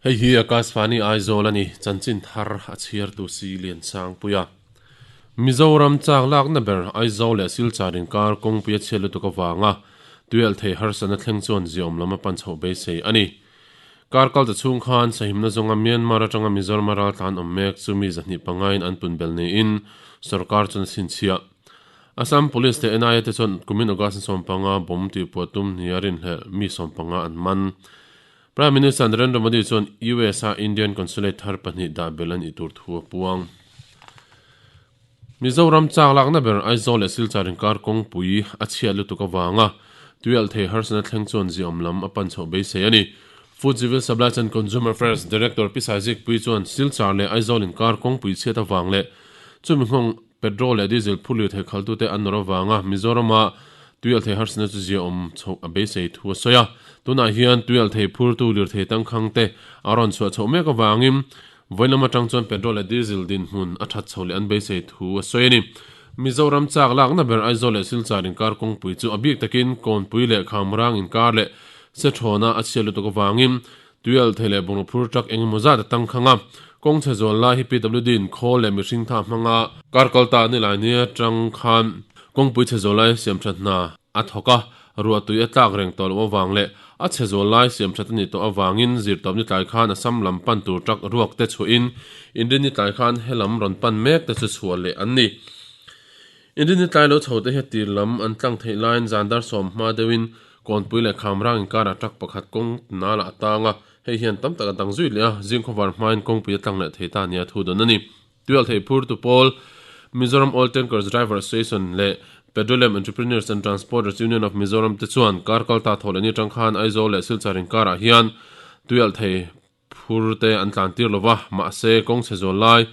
Hei hi Akashvani Aizawl a ni, chanchin thar a chhiartu si Liansangpuia. Mizoram chak lakna ber Aizawl leh Silchar inkar kawngpui a chhiat lutuk avanga tuialh thei harsatna thleng chuan ziaawm lam a pan chhoh beisei a ni. Kar kal ta chhung khan sahimna zawnga Myanmar atanga Mizoram a raltlan awm mek chu mi 205 in an pun bel niin sorkar chuan a chhinchhiah. Assam Police leh NIA te chuan kumin August ni 15 bomb tihpuah tum nia rinhlelh mi 15 an man. Prime Minister Narendra Modi chuan US a Indian Consulate thar pahnih dah belh a nih tur thu a puang. Mizoram chak lakna ber Aizawl leh Silchar inkar kawngpui a chhiat lutuk avanga tuialh thei harsatna thleng chuan ziaawm lam a pan chhoh beisei a ni. Food Civil Supplies and Consumer Affairs Director Pi Saizikpui chuan Silchar leh Aizawl inkar kawngpui chhiat avang leh chumi nghawng Petrol leh diesel phur lirthei khaltute an nawr avanga Mizorama tuialhthei harsatna chu ziaawm chhoh a beisei thu a sawi a. Tunah hian tuialhthei phurtu lirthei tangkhangte a rawn chhuah chhoh mek avangin vawi lam atang chuan petrol leh diesel dinhmun a that chhoh leh an beisei thu a sawi a ni. Mizoram chak lakna ber Aizawl leh Silchar inkar kawngpui chu a bik takin Kawnpui leh Khamrang inkar leh Sethawna a chhiat lutuk avangin Tuialhthei leh bungraw phur truck eng emaw zat a tang khang a, kawng chhe zual lai hi PWD in khawl leh mihring tha hmanga kar kal ta ni lai nia tang khan kawngpui chhe zual lai siam that hna a thawk a, ruah tui a tlak reng tawh loh avang leh a chhe zual lai siam that a nih tawh avangin zirtawp ni tlai khan Assam lam pan tur truck ruak te chhuahin Inrinni tlai khan helam rawn pan mek te chu chhuah leh an ni. Inrinni tlai lo chho te hi tir lam an tlang theih laiin zan dar sawm hma deuhin Kawnpui leh Khamrang inkarah truck pakhat kawng nalah a tang a, hei hian tam tak a dang zui leh a, zing khawvar hmain kawngpui a tlang leh thei ta nia thu dawn a ni. Tuialh theih phurtu pawl, Mizoram Oil Tankers Driver Association leh Petroleum Entrepreneurs and Transporters Union of Mizoram te chuan kar kalta thawh leh ni atang khan Aizawl leh Silchar inkarah hian tuialh thei Phur te an tlan tir lova, mahse kawng chhe zual lai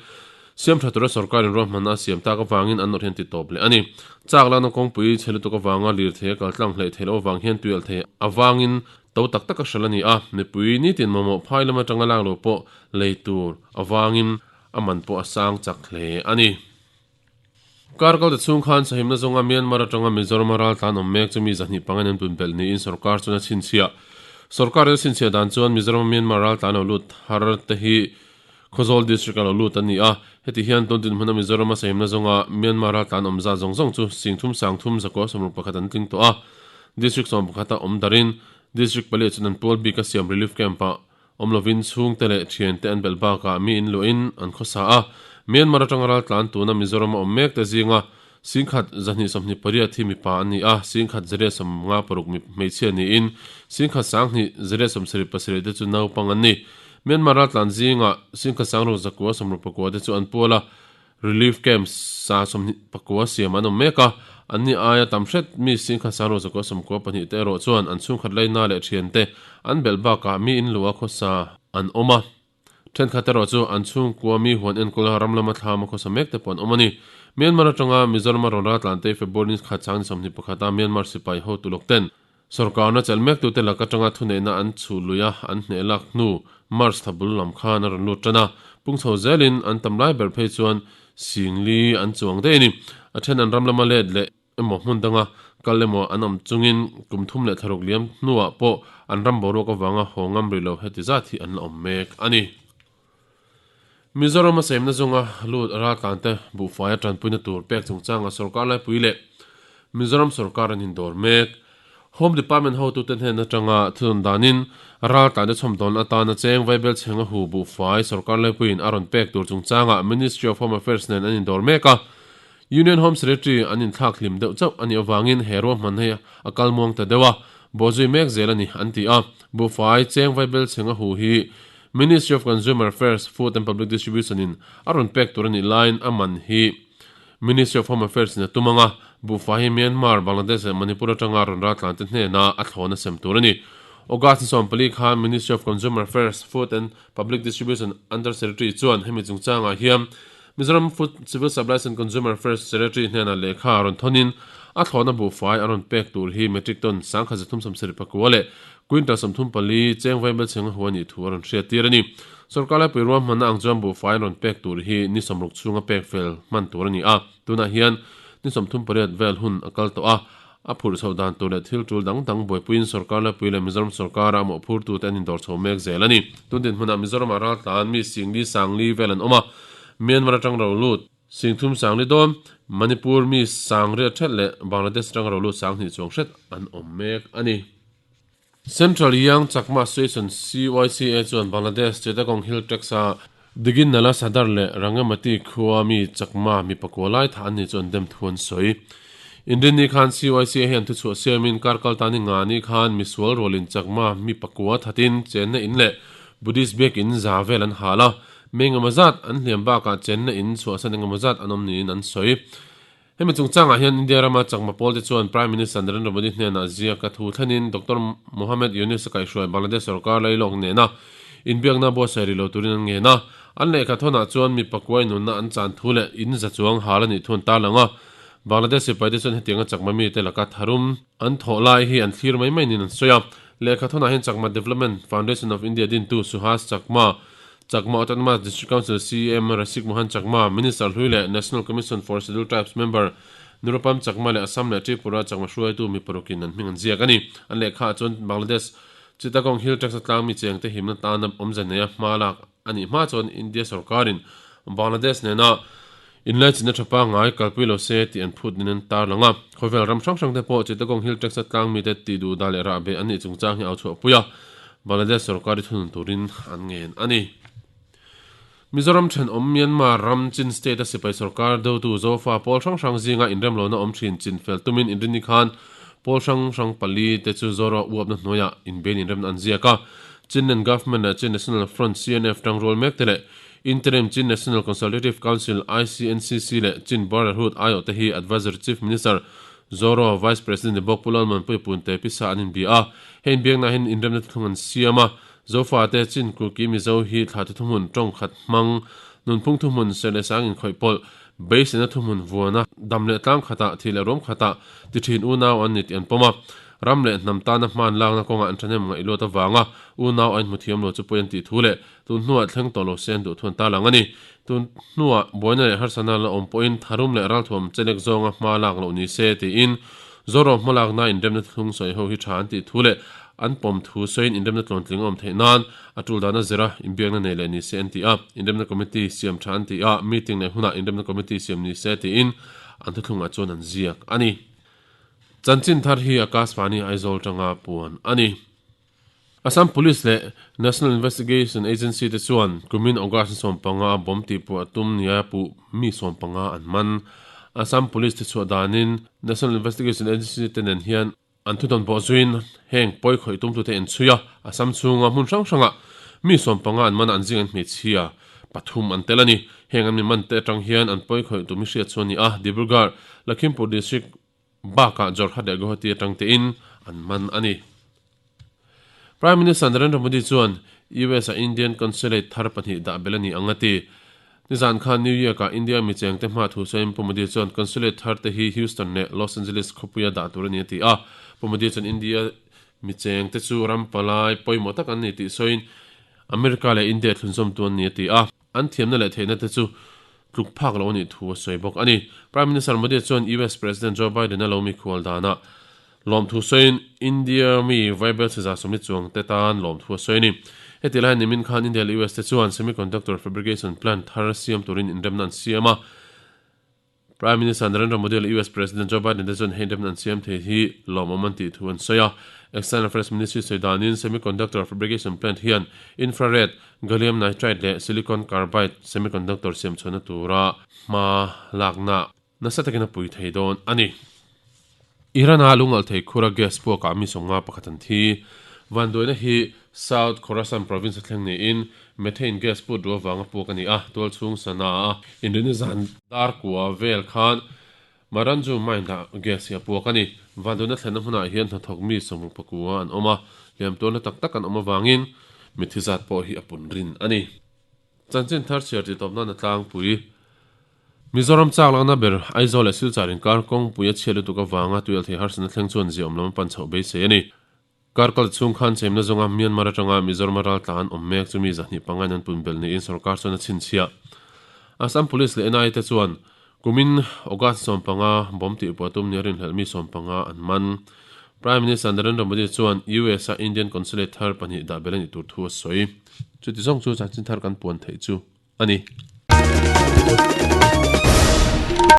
siam tha tura sorkarin ruahmanna a siam tak avangin an nawrh hian ti tawp leh a ni. Chak lakna kawngpui chhe lutuk avanga lirthei a kal tlang hleih theih loh avang hian tuialh thei avangin to tak tak a hralh a ni a, mipui nitin mamawh phai lam atanga lak lo pawh lei tur avangin a man pawh a sang chak hle a ni. Kar kalta chhung khan sahimna zawnga Myanmar atanga Mizoram a raltlan awm mek chu mi 205 in an pun belh niin sorkar chuan a chhinchhiah. Sorkar in a chhinchhiah dan chuan Mizoram a Myanmar raltlan lo lut thar te hi Khawzawl District a lo lut an ni a, heti hian tun dinhmuna Mizoram a sahimna zawnga Myanmar raltlan awm zat zawng zawng chu singthum sangthum zakua 61 an tling tawh a, District 11 a awm darin District pali ah chuan an pual bik a siam Relief Camp ah Awm lovin chhungte leh thiante an belh bakah mi in luahin an khawsa a, Myanmar atanga raltlan tuna Mizoram a awm mek te zinga 10,000 128 hi mipa an ni a, 10,156 mi hmeichhia niin 10,277 te chu naupang an ni. Myanmar raltlan zinga 10,669 te chu an pual a, Relief Camp sa 24 siam an awm mek a, anni aia tam hret mi 10,692 te erawh chuan an chhungkhat laina leh thiante an belh bakah mi in luh a khawsa an awm a. Thenkhat erawh chu an chhungkua mi huan enkawl a ram lama thlam a khawsa mek te pawh an awm a ni. Myanmar atanga Mizoram a rawn raltlan te February ni khat chang ni 21 a Myanmar sipai hotu lawk ten Sorkarna chelh mektute lak atanga thuneihna an chhuh lui a, an hneh lak hnu March thla bul lam khan a rawn lut tan a, pung chho zelin an tam lai ber phei chuan singli an chuang daih a ni. A then an ram lama let leh emaw hmun danga kal emaw an awm chungin kum thum leh thlaruk liam hnuah pawh an ram boruak avanga haw ngam rih lo heti zat hi an la awm mek a ni. Mizoram a saimna zawnga lut raltlante buhfaia tanpuina tur pek chungchanga sorkar laipui leh Mizoram sorkar an indawr mek. Home Department hotute hnen atanga thudawn danin raltlante chhawmdawn atana cheng vaibel chhenga hu buhfai sorkar laipuiin a rawn pek tur chungchanga Ministry of Home Affairs nen an indawr mek a. Union Home Secretary an inthlak hlim deuh chauh a nih avangin he ruahman hei a kal muang ta deuh a, bawhzui mek zel a ni an ti a. Buhfai cheng vaibel chhenga hu hi Ministry of Consumer Affairs, Food and Public Distribution in a rawn pek tur a nih laiin a man hi Ministry of Home Affairs in a tum ang a, buhfai hi Myanmar, Bangladesh leh Manipur atanga rawn raltlan te hnena a thlawn a sem tur a ni. August ni 14 khan Ministry of Consumer Affairs, Food and Public Distribution Under Secretary chuan hemi chungchangah hian Mizoram Food, Civil Supplies and Consumer Affairs Secretary hnenah lehkha a rawn thawnin a thlawhna buhfai a rawn pek tur hi metric ton 1374 leh quintal 34 cheng vaibel cheng a hu a nih thu a rawn hriat tir a ni. Sorkar laipui ruahmanna ang chuan buhfai an rawn pek tur hi ni sawmruk chhunga pek fel hman tur a ni a, tunah hian Ni 38 vel hun a kal tawh a, a phurh chhoh dan tur leh thil tul dang dang buaipuiin sorkar laipui leh Mizoram sorkara a mawhphurtute an indawr chho mek zel a ni. Tun dinhmunah Mizoramah raltlan mi Singli Sangli vel an awm a, Myanmar atang ro lut Singthum Sangli dawn, Manipur mi Sangriat hret leh Bangladesh atang ro lut Sanghnih chuang hret an awm mek a ni. Central Young Chakma Association, CYCA, chuan Bangladesh Chittagong Hill Tracts-a Digin Nala Sadar leh Rangamati khua mi Chakma mi pakua lai thah an ni chu an dem thu an sawi. Inrinni khan CYCA hian thuchhuah siamin kar kal tani nga ni khan misual rualin Chakma mi pakua thatin chenna in leh Buddhist biakin za vel an hal a, mi engemaw zat an hliam bakah chenna in chhuahsan engemaw zat an awm niin an sawi. Hemi chungchangah hian India rama Chakma pawlte chuan Prime Minister Narendra Modi hnenah ziak a thu thlenin Doctor Mohammed Yunus a kaihhruai Bangladesh sorkar lailawk nena inbiakna buatsaih rih lo turin an ngen a. An lehkha thawnah chuan mi pakuai nunna an chan thu leh in za chuang hal a nih thu an tarlang a. Bangladesh sipaite chuan hetianga Chakma mite laka tharum an thawh lai hi an thlir mai mai niin an sawi a. Lehkha thawnah hian Chakma Development Foundation of India dintu Suhas Chakma Chakma Autonomous District Council CM Rasik Mohan Chakma, Minister hlui leh National Commission for Scheduled Tribes member Nurupam Chakma leh Assam leh Tripura Chakma hruaitu mi parukin an hming an ziak a ni. An lehkhaah chuan Bangladesh Chittagong Hill Tracts a tlang mi chengte himna tana awmze neia hma lak a nih hma chuan India sorkarin Bangladesh nena inlaichinna tha pangngai kalpui lo se tih an phut nin an tarlang a. Khawvel ram hrang hrangte pawh Chittagong Hill Tracts a tlang mite tih duh dah leh rahbeh an nih chungchang hi au chhuahpui a. Bangladesh sorkar hi thunun turin an ngen a ni. Mizoram thenawm Myanmar ram Chin State a sipai sorkar dotu Zofa pawl hrang hrang zinga inremlohna awm thin chinfel tumin inrinni khan pawl hrang hrang pali te chu Zoro uapna hnuaiah inbein inremna an ziak a. Chinland Government leh Chin National Front, CNF, tangrual mek te leh Interim Chin National Consultative Council, ICNCC, leh Chin Brotherhood aiawh te hi Advisory Chief Minister Zoro Vice President ni bawk Pu Lalmanpuia Punte pisa an inbia a. Hei inbiakna hian inremna thuthlung an siam a, Zofate, Chin, Kuki, Mizo hi thla te thuhmun, tawng khat hmang, nunphung thuhmun, serh leh sang inkhawih pawlh, beiseina thuhmun vuana, dam leh tlang khatah, thih leh ruam khatah ti thin unau an ni tih an pawm a. Ram leh hnam tana hman lakna kawngah an thahnem ngaih luat avanga unau a inhmu thiam lo chu pawi an tih thu leh tun hnuah thleng tawh lo se an duh thu an tarlang a ni. Tun hnuah buaina leh harsatna la awm pawhin tharum leh ralthuam chelek zawnga hma lak loh ni se tiin Zoro hmalakna inremna thlung sawi ho hi tha an tih thu leh an pawm thu sawiin inremna tluantling a awm theih nan a tul dana zira inbiakna nei leh ni se an ti a, inremna committee siam tha an ti a, meeting leh hunah inremna committee siam ni se tiin an thuthlungah chuan an ziak a ni. Chanchin thar hi Akashvani Aizawl tanga puan a ni. Assam Police leh National Investigation Agency te chuan kumin August ni 15 a bomb tihpuah tum nia puh mi 15 an man. Assam Police te chhuah danin National Investigation Agency te nen hian an thudawn pawh zuiin heng pawi khawih tumtute in chhui a, Assam chhunga hmun hrang hrangah mi 15 an man a, an zing an hmeichhia pathum an tel a ni. Heng an mi man te atang hian an pawi khawih tum hi hriat chu a ni a, Dibrugarh, Lakhimpur District, Bakah Jorhat leh Guwahati atang tein an man a ni. Prime Minister Narendra Modi chuan US-a Indian Consulate thar pahnih dah belh a ni ang a ti. Nizan khan New York-ah India mi chengte hma thu sawiin Pu Modi chuan Consulate thar te hi Houston leh Los Angeles khawpuia dah tur a ni a ti a. Pu Modi chuan India mi chengte chu ram palai pawimawh tak an ni tih sawiin America leh India thlunzawmtu an ni a ti a. An thiamna leh theihna te chu tluk phak lo a nih thu a sawi bawk a ni. Prime Minister Modi chuan US President Joe Biden a lo mikhual danah lawmthu sawiin India mi vaibel chhiza sawmli chuang te tan lawmthu a sawi a ni. Heti lai nimin khan India leh US te chuan semiconductor fabrication plant thar siam turin inremna an siam a. Prime Minister Narendra Modi leh US President Joe Biden te chuan hei remna an siam thei hi lawmawm an tih thu an sawi a. External Affairs Ministry sawi danin semiconductor fabrication plant hian infrared, gallium nitride leh silicon carbide semiconductor siam chhuahna tura hma lakna nasa takin a pui thei dawn a ni. Iran-a lungalh thei khura gas puakah mi 50 pakhat an thi. Vanduaina hi South Khorasan province a thleng niin methane gas put ruah vanga puak a ni a, tualchhung Sanaa inrinna zan dar kua vel khan Maranju mine-ah gas hi a puak a ni. Vanduaina thlenna hmunah hian hnathawk mi 69 an awm a, hliam tuarna tak tak an awm avangin mitthi zat pawh hi a pun rin a ni. Chanchin thar chhiar titawp nan a tlangpui. Mizoram chak lakna ber Aizawl leh Silchar inkar kawngpui a chhiat lutuk avanga tuialthei harsatna thleng chuan ziaawm lam a pan chhoh beisei a ni. Kar kal chhung khan chemna zawnga Myanmar atanga Mizorama raltla an awm mek chu mi 205 in an pun belh niin sorkar chuan a chhinchhiah. Assam Police leh NIA te chuan. Kumin August 15 bomb tihpuah tum nia rinhlelh mi 15 an man. Prime Minister Narendra Modi chuan US a Indian Consulate thar pahnih dah belh a nih tur thu a sawi. Chuti zawng chu chanchin thar kan puan theih chu a ni.